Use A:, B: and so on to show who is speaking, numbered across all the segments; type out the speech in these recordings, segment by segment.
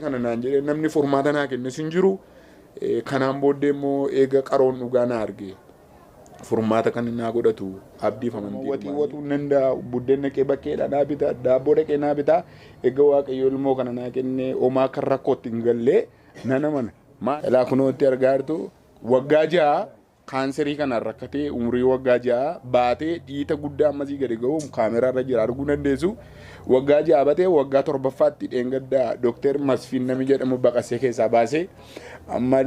A: Kana naan jedhee namni furmaata naa kennes hin jiru. Kanaan booddee immoo eega qaroon dhugaa na arge furmaata kan naa godhatu abdiif amantii. Waxii waxuu nan danda'a, buddeen dhaqee bakkeedha naa bita, daabboo dhaqee naa bita. Eega Waaqayyo ilmoo kana naa kenne homaa kan rakkootti hin gallee nan amana. Ilaa kunootti argaa jirtu, waggaa 6 kaanserii kanaan rakkatee, umurii waggaa 6 baatee dhiita guddaa ammasii gadi ga'uun kaameraa irra jira, arguu dandeessu. Waggaa 6 batee waggaa torbaffaatti dheengaddaa Dookter Masfiin namni jedhamu baqasee keessaa baasee, amma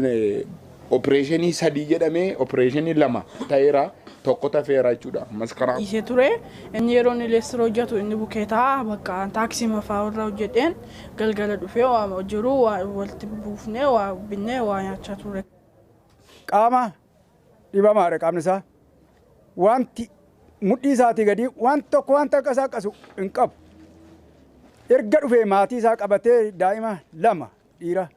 A: opereeshinii 3 jedhamee opereeshinii 2 ta'eera, tokko tafeera jechuudha. Ammas karaa.
B: Dhiisee ture. Inni yeroo inni leessira hojjetu inni bukee ta'a. Bakka taaksii mafaa irra hojjedheen galgala dhufee waa jiru waa walitti buufnee, waa binnee, waa nyaachaa ture.
C: Qaama dhibamaadha qaamni isaa. Wanti mudhii isaatii gadi waan tokko wanta akka isaa qasu hin qabu. Erga dhufee maatii isaa qabatee daa'ima 2 dhiira.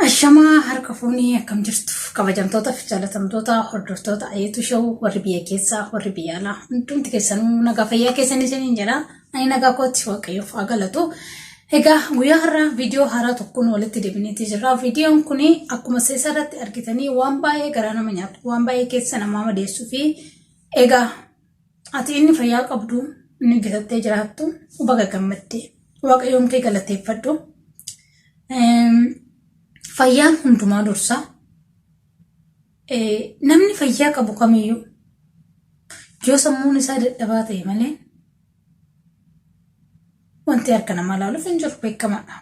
D: Ashamaa harka fuunii, akkam jirtu kabajamtoota fi jaalatamtoota hordoftoota Ayeetu Show, warri biyya keessaa, warri biyya alaa, hundumti keessanuu nagaa fayyaa keessanii isiniin jedha. Ani nagaa kootti, Waaqayyoof haa galatu. Egaa guyyaa har'aa viidiyoo haaraa tokkoon walitti deebineetii jirra. Viidiyoon kun akkuma seesa irratti argitanii waan baay'ee garaa nama nyaatu, waan baay'ee keessa namaa madeessuu fi egaa ati inni fayyaa qabdu, inni hojjetattee jiraattu, baga gammaddee Waaqayyoon kee galateeffadhu. Fayyaan hundumaa dursa. Namni fayyaa qabu kamiyyuu yoo sammuun isaa dadhabaa ta'e malee wanti harka namaa ilaaluuf hin jiru, beekamaadha.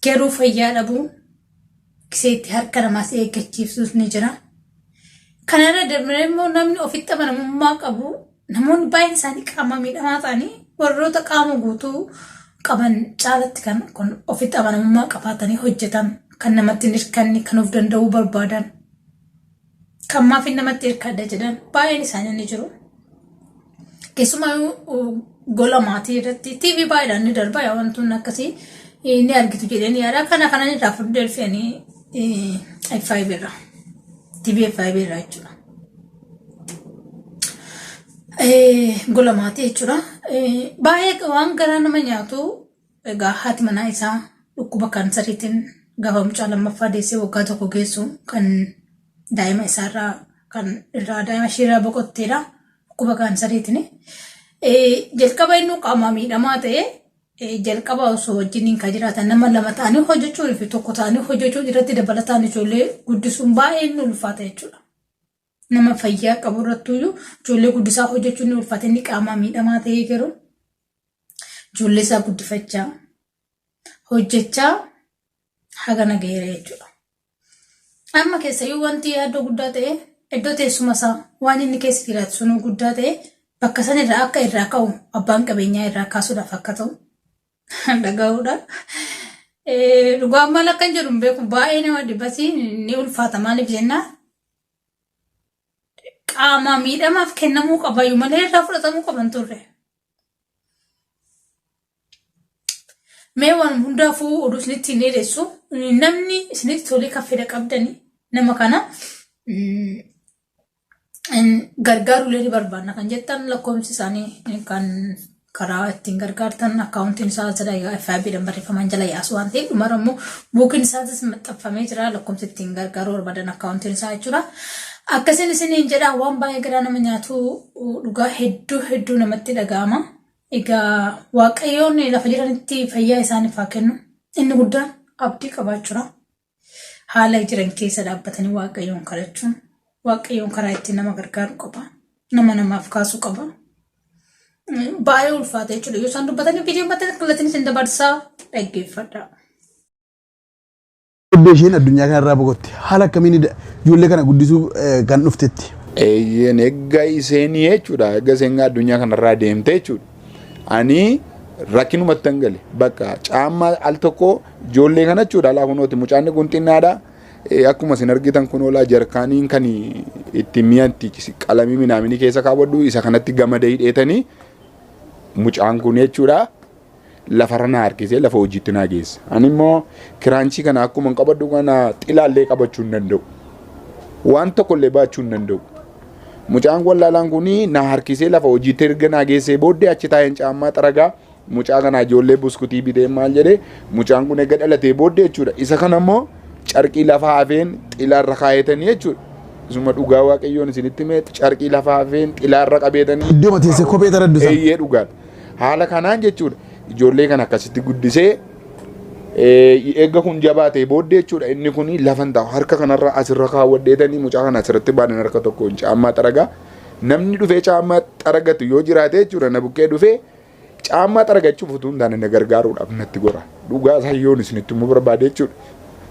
D: Garuu fayyaa dhabuu kiseetti harka namaas eeggachiifsus ni jira. Kanarra darbee immoo namni ofitti amanamummaa qabu, namoonni baay'een isaanii qaama miidhamaa ta'anii warroota qaama guutuu qaban caalatti kan kun ofitti amanamummaa qabaatanii hojjetan, kan namatti hin hirkanne, kan of danda'uu barbaadan, kan maaf hin namatti hirkadha jedhan baay'een isaanii ni jiru. Keessumaa gola maatii irratti TV baay'eedhaan ni darba, yaa wantoonni akkasii ni argitu jedheen yaada. Kana kanan irraa fudhee dhufanii F5 irraa, TV F5 irraa jechuudha. Gola maatii jechuudha. Baay'ee waan garaa nama nyaatu. Egaa haati manaa isaa dhukkuba kaansariitiin gaafa mucaa lammaffaa deessee waggaa 1 geessu kan daa'ima isaarraa kan irraa daa'ima isheerraa boqotteedha. Dhukkuba kaansariitiin. Jalqaba inni qaama miidhamaa ta'e, jalqaba osoo wajjiniin kan jiraatan nama 2 ta'anii hojjechuun fi 1 ta'anii hojjechuun irratti dabalataan ijoollee guddisuun baay'ee inni ulfaata jechuudha. Nama fayyaa qabu irrattuyyuu ijoollee guddisaa hojjechuun ni ulfaata. Inni qaamaa miidhamaa ta'ee garuu ijoollee isaa guddifachaa hojjechaa hagana gaheera jechuudha. Amma keessayyuu wanti yaaddoo guddaa ta'e, iddoo teessuma isaa waan inni keessa jiraatu sunuu guddaa ta'e, bakka san irraa akka irraa ka'u abbaan qabeenyaa irraa kaasuudhaaf akka ta'u dhaga'uudha. Dhugaan maal akkan jedhu hin beeku, baay'ee nama dhibasi, ni ulfaata. Maaliif jennaa, qaama miidhamaaf kennamuu qabayyuu malee irraa fudhatamuu qaban turre. Mee waan hundaafuu oduu isinitti hin dheeressu. Namni isinitti tolee kan fedha qabdani nama kana gargaaruulee ni barbaanna kan jettan, lakkoofsi isaanii kan karaa ittiin gargaartan, akkaawuntiin isaa jala FIB dhaan barreeffaman jala yaasu waan ta'eef, dhumara immoo buukiin isaatis maxxanfamee jira, lakkoofsi ittiin gargaaruu barbaadan akkaawuntiin isaa jechuudha. Akkasiin isiniin jedha, waan baay'ee garaa nama nyaatu dhugaa, hedduu hedduu namatti dhaga'ama. Egaa Waaqayyoon lafa jiranitti fayyaa isaaniif haa kennu. Inni guddaan abdii qabaachuudha. Haala jiran keessa dhaabbatanii Waaqayyoon kadhachuun, Waaqayyoon karaa ittiin nama gargaaru qaba. Nama namaaf kaasu qaba. Baay'ee ulfaata jechuudha. Yoo isaan dubbatanii viidiyoo maxxansa kallattiin isin dabarsaa, dhaggeeffadhaa.
E: Iddoo isheen addunyaa kanarraa boqotte haala akkamiin ijoollee kana guddisuu kan dhuftetti?
A: Eeyyeen, eegga isheen jechuudha, eegga isheen addunyaa kanarraa deemte jechuudha. Ani rakkinumatti hin gale, bakka caammaa al tokko ijoollee kana jechuudha, alaa kunooti mucaan kun xinnaadha. Akkuma isin argitan kun olaa jarkaaniin kan itti mi'a itti qalamii minaaminii keessa kaawwadhu isa kanatti gamada hidheetanii mucaan kun jechuudha lafarra na harkisee lafa hojiitti na geesse. Ani immoo kiraanchii kana akkuma hin qabadhu kana xilaallee qabachuu hin danda'u. Waan tokkollee baachuu hin danda'u. Mucaan wallaalaan kun na harkisee lafa hojiitti erga naa geessee booddee achi taa'een caammaa xaragaa mucaa kana ijoollee buskutii bitee maal jedhee mucaan kun erga dhalatee booddee jechuudha. Isa kana immoo carqii lafa hafeen xilaarra kaayetanii jechuudha. Isuma dhugaa Waaqayyoon isinitti himee carqii lafa hafeen xilaarra qabeetanii.
E: Iddoo mateessee kophee taraddu sana.
A: Eeyyee dhugaadha. Haala kanaan jechuudha. Ijoollee kana akkasitti guddisee eegga kun jabaatee booddee jechuudha inni kun lafa hin taa'u harka kanarra asirra kaawwadheetanii mucaa kana asirratti baanan harka tokkoon caammaa xaragaa. Namni dhufee caammaa xaragatu yoo jiraate jechuudha na bukkee dhufee caammaa xaragachuuf utuu hin taane na gargaaruudhaaf natti gora. Dhugaa isaa yoon isinitti immoo barbaade jechuudha.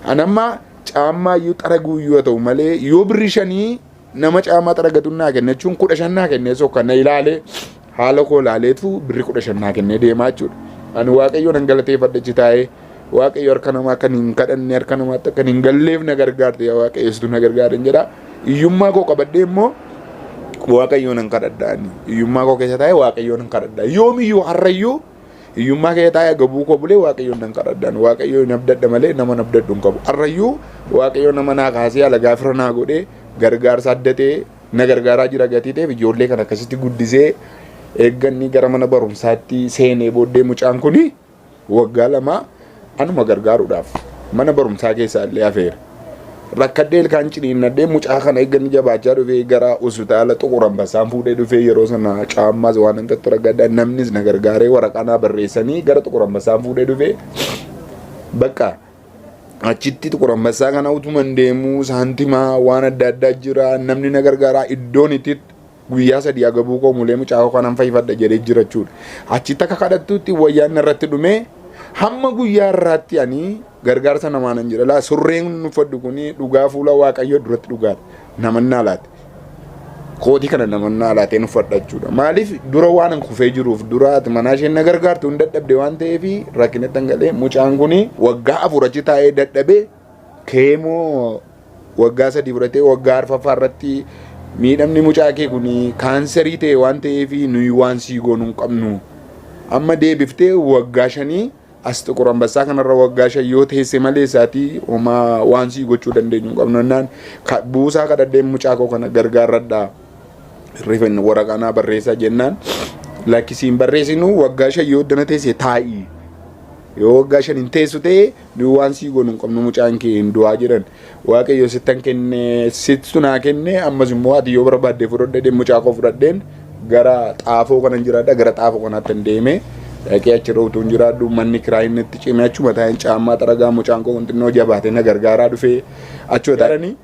A: Ani amma caammaa iyyuu xaraguu iyyuu haa ta'u malee yoo birri shanii nama caammaa xaragatu naa kenne jechuun 15 naa kennee sokka na ilaalee haala koo ilaaleetu birri 15 naa kennee deemaa jechuudha. Ani Waaqayyoon nan galateeffadha achi taa'ee Waaqayyo harka namaa kan hin kadhanne harka namaatti akka hin galleef na gargaarte yaa Waaqayyo situ na gargaaren jedha. Hiyyummaa koo qabadhee immoo Waaqayyoon nan kadhadha ani. Hiyyummaa koo keessa taa'ee Waaqayyoon nan kadhadha. Yoomiyyuu har'ayyuu hiyyummaa keessa taa'ee agabuu koo bulee Waaqayyoon nan kadhadha. Ani Waaqayyoon abdadha malee nama abdadhu hin qabu. Har'ayyuu Waaqayyo nama naa kaasee alagaa fira naa godhee gargaarsa adda ta'e na gargaaraa jira gatii ta'eef ijoollee kana akkasitti guddisee eegganni gara mana barumsaatti seenee booddee mucaan kuni waggaa 2 anuma gargaaruudhaaf mana barumsaa keessaa illee hafeera. Rakkadhee ilkaan ciniinnadhee mucaa kana eegganni jabaachaa dhufee gara hospitaala Xuqur Ambassaan fuudhee dhufee yeroo sana caammaas waan hin tattaragadha namnis na gargaaree waraqaa naa barreessanii gara Xuqur Ambassaan fuudhee dhufee bakka achitti Xuqur Ambassaa kana utuman deemuu saantimaa waan adda addaa jira namni na gargaaraa iddoon itti guyyaa 3 agabuu koo mulee mucaa koo kanan fayyifadha jedhee jira jechuudha. Achitti akka kadhattutti wayyaan narratti dhumee hamma guyyaa irraatti ani gargaarsa namaa nan jira. Laa surreen uffadhu kuni dhugaa fuula Waaqayyoo duratti dhugaadha. Namannaa laate. Kootii kana namannaa laateen uffadha jechuudha. Maaliif dura waan an kufee jiruuf dura ati manaa isheen na gargaartu hin dadhabde waan ta'eef rakkinatti hangalee mucaan kuni waggaa 4 achi taa'ee dadhabee keemoo waggaa 3 fudhatee waggaa arfaffaa irratti miidhamni mucaa kee kun kaanserii ta'e waan ta'eef nuyi waan sii goonu hin qabnu. Amma deebiftee waggaa 5 as Xuqur Ambassaa kanarra waggaa 5 yoo teesse malee isaatii homaa waan sii gochuu dandeenyu hin qabnu jennaan buusaa kadhadheen mucaa koo kana gargaarradhaa. Rifen waraqaa naa barreessaa jennaan lakkisiin barreessinu waggaa 5 yoo dana teesse taa'ii. Yoo waggaa 5 hin teessu ta'e nuyi waan sii goonu hin qabnu mucaan kee hin du'aa jedhan. Waaqayyo sittan kenne sittu naa kenne ammas immoo ati yoo barbaadde fudhadhe jedhee mucaa koo fudhadheen gara xaafoo kanan jiraadha gara xaafoo kanaatti hin deeme. Dhaqee achirra utuu hin jiraadhu manni kiraa inni itti cime achuma taa'een caammaa xaragaa mucaan koo kun xinnoo jabaatee na gargaaraa dhufee achuma taa'anii.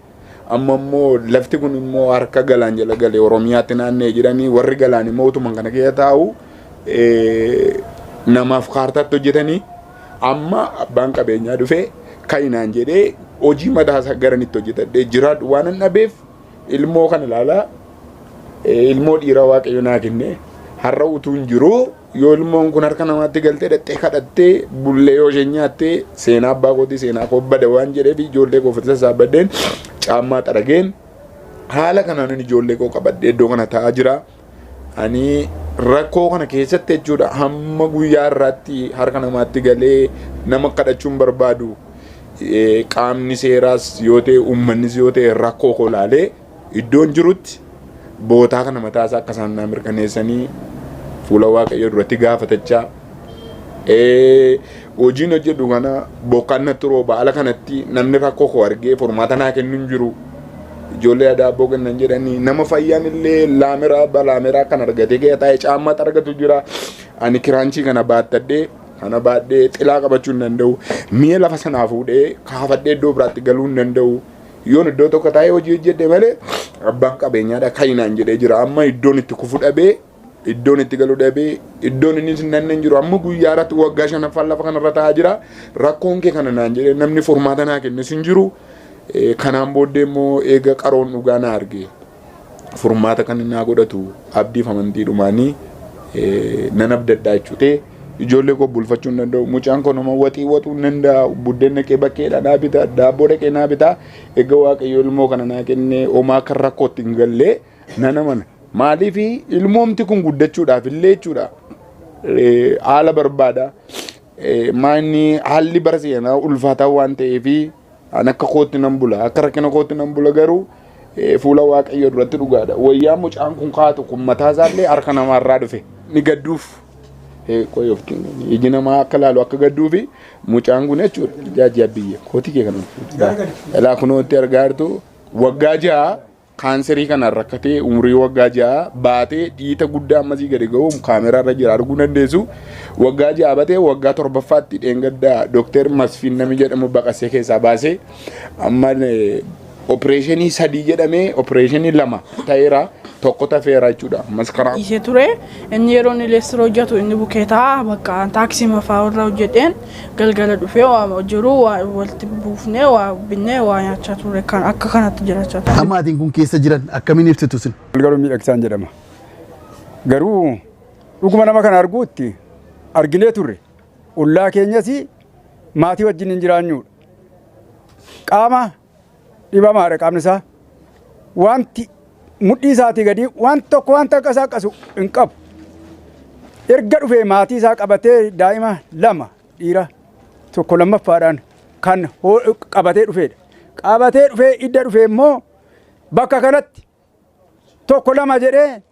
A: Amma immoo lafti kun immoo harka galaan jala gale Oromiyaatti naanna'e jedhanii warri galaan immoo utuma kana keessa taa'u namaaf kaartaatti hojjetanii amma abbaan qabeenyaa dhufee ka'inaan jedhee hojii mataa isaa garanitti hojjetadhee jiraadhu waan hin dhabeef ilmoo kana ilaalaa ilmoo dhiiraa Waaqayyo naa kenne har'a utuu hin jiruu yoo ilmoon kun harka namaatti galtee dhattee kadhattee bullee yoo isheen nyaattee seenaa abbaa kootii seenaa koo bada waan jedheef ijoollee koo ofitti sassaabadheen caammaa xarageen haala kanaan ijoollee koo qabadhee iddoo kana taa'aa jira. Ani rakkoo kana keessatti jechuudha hamma guyyaa irraatti harka namaatti galee nama kadhachuun barbaadu qaamni seeraas yoo ta'e uummannis yoo ta'e rakkoo koo laalee iddoon jirutti bootaa kana mataa isaa akka isaan naa mirkaneessanii fuula Waaqayyoo duratti gaafatachaa hojiin hojjedhu kana bokkaan natti rooba ala kanatti namni rakkoo koo argee furmaata naa kennu hin jiru. Ijoollee daabboo kennan jedhanii nama fayyaan illee laameraa balaameraa kan argatee kee taa'ee caammaa argatu jira. Ani kiraanchii kana baattadhee kana baadhee xilaa qabachuu hin danda'u. Mi'a lafa sanaa fuudhee kaafadhee iddoo biraatti galuu hin danda'u. Yoon iddoo tokko taa'ee hojii hojjedhe malee abbaan qabeenyaadha ka'inaan jedhee jira. Amma iddoon itti kufu dhabee iddoon itti galu dhabee iddoon inni hin nanne hin jiru. Amma guyyaa irratti waggaa shanaffaan lafa kanarra taa'aa jira. Rakkoon kee kana naan jedhee namni furmaata naa kennes hin jiru. Kanaan booddee immoo eega qaroon dhugaa na arge furmaata kan naa godhatu abdiif amantiidhumaanii nan abdadhaa jechuudha. Ijoollee koo bulfachuu hin danda'u. Mucaan koo nama waxii waxuu hin danda'a. Buddeen dhaqee bakkeedha naa bita. Daabboo dhaqee naa bita. Egaa Waaqayyo ilmoo kana naa kennee homaa kan rakkootti hin gallee nan amana. Maaliif ilmoomti kun guddachuudhaaf illee jechuudha. Haala barbaada. Maanni haalli bara seenaa ulfaataa waan ta'eef an akka kootti nan bula. Akka rakkina kootti nan bula garuu Fuula Waaqayyoo duratti dhugaadha. Wayyaa mucaan kun kaatu kun mataa isaallee harka namaarraa dhufe ni gadduuf. Qoy of iji namaa akka laalu akka gadduufi mucaan kun jechuudha. Jaajii abbiyye kootii kee kana. Ilaa kunootti argaa jirtu waggaa 6 kaanserii kanaan rakkatee umurii waggaa 6 baatee dhiita guddaa ammasii gadi ga'uun kaameraa irra jira arguu dandeessu. Waggaa 6 batee waggaa 7ffaatti dheengaddaa Dookter Masfiin namni jedhamu baqasee keessaa baasee amma opereeshinii 3 jedhamee opereeshinii 2 ta'eera tokko tafeera jechuudha. Ammas karaa.
B: Dhiisee ture inni yeroo inni leessira hojjetu inni bukeetaa bakka taaksii mafaa irra hojjedheen galgala dhufee waa jiru waa walitti buufnee waa binnee waa nyaachaa ture kan akka kanatti jiraachaa ture.
E: Amma maatiin kun keessa jiran akkamiin ibsitu isin?
C: Garuu miidhagsaan jedhama. Garuu dhuguma nama kana arguutti arginee turre. Ollaa keenyas maatii wajjin hin jiraanyudha. Qaama dhibamaadha qaamni isaa. Wanti mudhii isaatii gadi waan tokko waan takka isaa qasu hin qabu. Erga dhufee maatii isaa qabatee daa'ima 2 dhiira tokko lammaffaadhaan kan qabatee dhufeedha. Qabatee dhufee idda dhufee immoo bakka kanatti tokko lama jedhee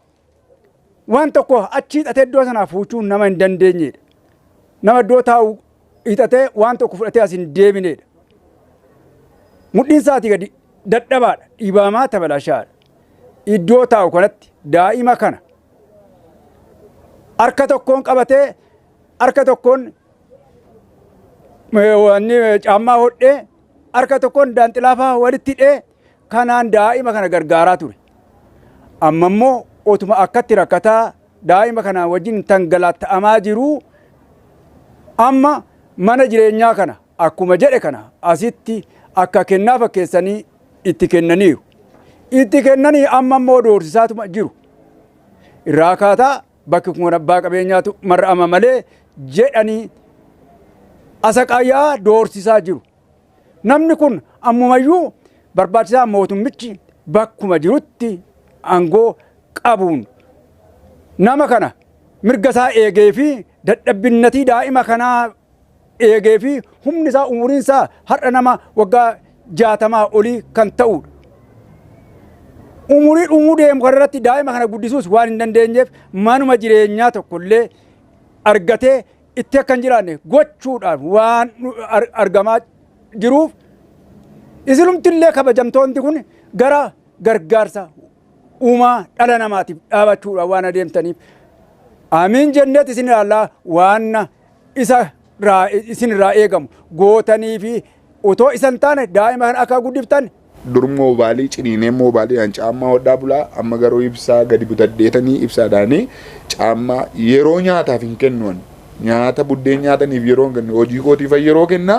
C: waan tokko achi hidhatee iddoo sanaa fuuchuu nama hin dandeenyedha. Nama iddoo taa'u hidhatee waan tokko fudhatee as hin deebinedha. Mudhiin isaatii gadi dadhabaadha. Dhiibamaa tabalashaadha. Iddoo taa'u kanatti daa'ima kana harka tokkoon qabatee harka tokkoon wanni caammaa hodhee harka tokkoon daanxilaafaa walitti hidhee kanaan daa'ima kana gargaaraa ture. Amma immoo otuma akkatti rakkataa daa'ima kana wajjin tangalatta'amaa jiru amma mana jireenyaa kana akkuma jedhe kana asitti akka kennaa fakkeessanii itti kennaniiru. Itti kennanii amma immoo doorsisaatuma jiru. Irraa kaataa bakki kun abbaa qabeenyaatu mar'ama malee jedhanii asaqayyaa doorsisaa jiru. Namni kun ammumayyuu barbaachisaa mootummichi bakkuma jirutti aangoo qabuun nama kana mirga isaa eegee fi dadhabbinnatii daa'ima kanaa eegee fi humni isaa umuriin isaa har'a nama waggaa 60 olii kan ta'udha. Umurii dhumuu deemu kanarratti daa'ima kana guddisuus waan hin dandeenyeef manuma jireenyaa tokkollee argatee itti akka hin jiraanne gochuudhaan waan argamaa jiruuf isinumtillee kabajamtoonni kun gara gargaarsa uumaa dhala namaatiif dhaabachuudhaan waan adeemtaniif amiin jenneet isin ilaallaa waan isa isin irraa eegamu gootanii fi otoo isan taane daa'ima kana akka guddiftan.
A: Dur moobaalii ciniinee moobaaliidhaan caammaa hodhaa bulaa amma garuu ibsaa gadi butadheetanii ibsaadhaanii caammaa yeroo nyaataaf hin kennuan nyaata buddeen nyaataniif yeroo hin kennu hojii kootiif yeroo kenna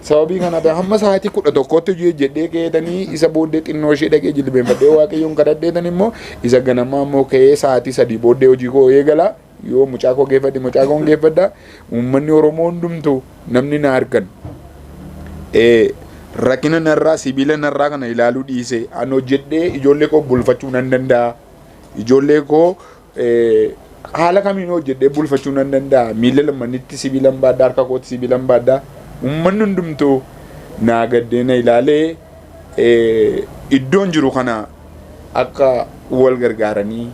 A: sababii kanaaf hamma sa'aatii 11tti hojii hojjedhee ka'eetanii isa booddee xinnoo ishee dhaqee jilbeenfadhee Waaqayyoon kadhadheetan immoo isa ganamaa immoo ka'ee sa'aatii 3 booddee hojii koo eegala yoo mucaa koo geeffadhe mucaa koo geeffadha. Uummanni Oromoo hundumtuu namni na argan rakkina narraa sibiila narraa kana ilaaluu dhiise an hojjedhee ijoollee koo bulfachuu nan danda'a. Ijoollee koo haala kamiin hojjedhee bulfachuu nan danda'a. Miila lamanitti sibiilan baadhaa harka kootti sibiilan baadhaa. Uummanni hundumtuu naa gaddee na ilaalee iddoon jiru kana akka wal gargaaranii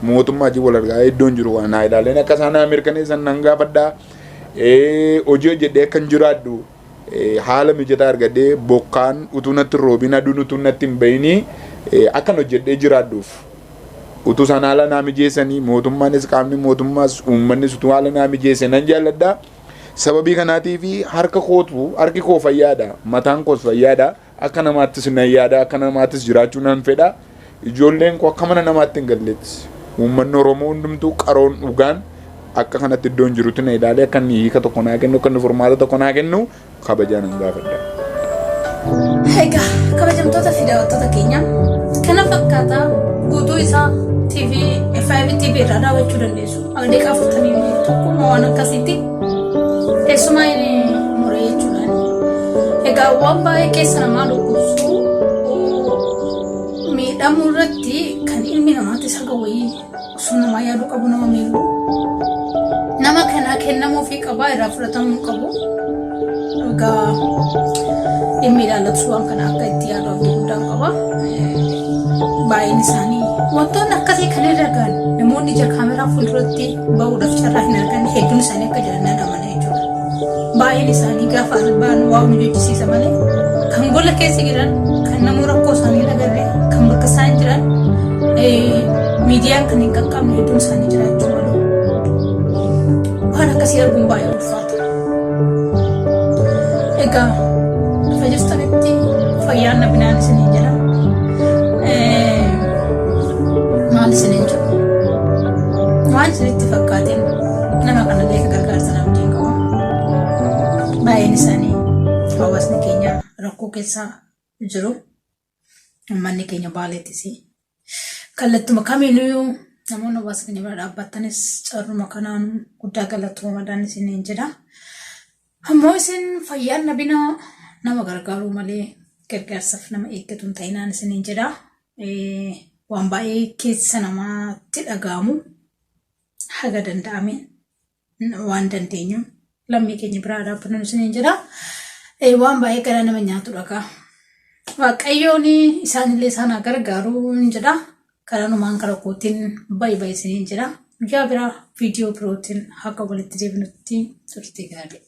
A: mootummaa wajjin wal gargaaraa iddoon jiru kana naa ilaaleen akka isaan naa mirkaneessan nan gaafadhaa. Hojii hojjedhee akkan jiraadhu haala mijataa argadhee bokkaan utuu natti hin roobin aduun utuu natti hin bahinii akkan hojjedhee jiraadhuuf utuu isaan haala naa mijeessanii mootummaanis qaamni mootummaas uummannis utuu haala naa mijeesse nan jaalladha. Sababii kanaatiif harka kootu harki koo fayyaadha mataan koos fayyaadha akka namaattis nan yaada akka namaattis jiraachuu nan fedha. Ijoolleen koo akka mana namaatti hin galletti uummanni Oromoo hundumtuu qaroon dhugaan akka kanatti iddoon jirutti na ilaalee akka inni hiika tokko naa kennu akka inni furmaata tokko naa kennu kabajaa nan gaafadha.
D: Egaa kabajamtoota fi daawwattoota keenya kana fakkaataa guutuu isaa TV FIB TV irraa daawwachuu dandeessu. Daqiiqaa 41 waan akkasiitti keessumaa inni muree jechuudhaan. Egaa waan baay'ee keessa namaa dhukkubsu miidhamuu irratti kan ilmi namaattis haga wayii osoo namaa yaaduu qabu nama miidhu. Nama kanaa kennamuufii qabaa irraa fudhatamuu qabu. Egaa dhimmi ilaallatu waan kana akka itti yaadu abdii guddaan qaba. Baay'een isaanii wantoonni akkasii kan irra gahan namoonni ija kaameraa fuulduratti ba'uudhaaf carraa hin arganne hedduun isaanii akka jiran nan amana jechuudha. Baay'een isaanii gaafa albaan waa nu jechisiisa malee kan gola keessa jiran kan namuu rakkoo isaanii hin agarre kan bakka isaan jiran miidiyaan kan hin qaqqabne hedduun isaanii jiraachuu malu. Waan akkasii arguun baay'ee ulfaata. Egaa lafa jirtanitti fayyaan nabinaan isiniin jedha. Maal isiniin jedhu? Waan isinitti fakkaateen nama kana beeka gargaarsa namtiin qaba. Baay'een isaanii hawaasni keenya rakkoo keessa jiru. Uummanni keenya Baaleettis kallattuma kamiinuyyuu namoonni hawaasa keenya bira dhaabbattanis carruma kanaan guddaa galatoomadhaan isiniin jedha. Ammoo isin fayyaan nabinaa nama gargaaruu malee gargaarsaaf nama eeggatu hin ta'inaan isiniin jedha. Waan baay'ee keessa namaatti dhaga'amu haga danda'ameen waan dandeenyu lammii keenya biraa dhaabbannu isiniin jedha. Waan baay'ee garaa nama nyaatu dhagaa. Waaqayyoon isaanillee isaan haa gargaaru hin jedha. Karanumaan kara kootiin bayi bayi isiniin jedha. Guyyaa biraa viidiyoo birootiin haga walitti deebinutti turtii gaarii.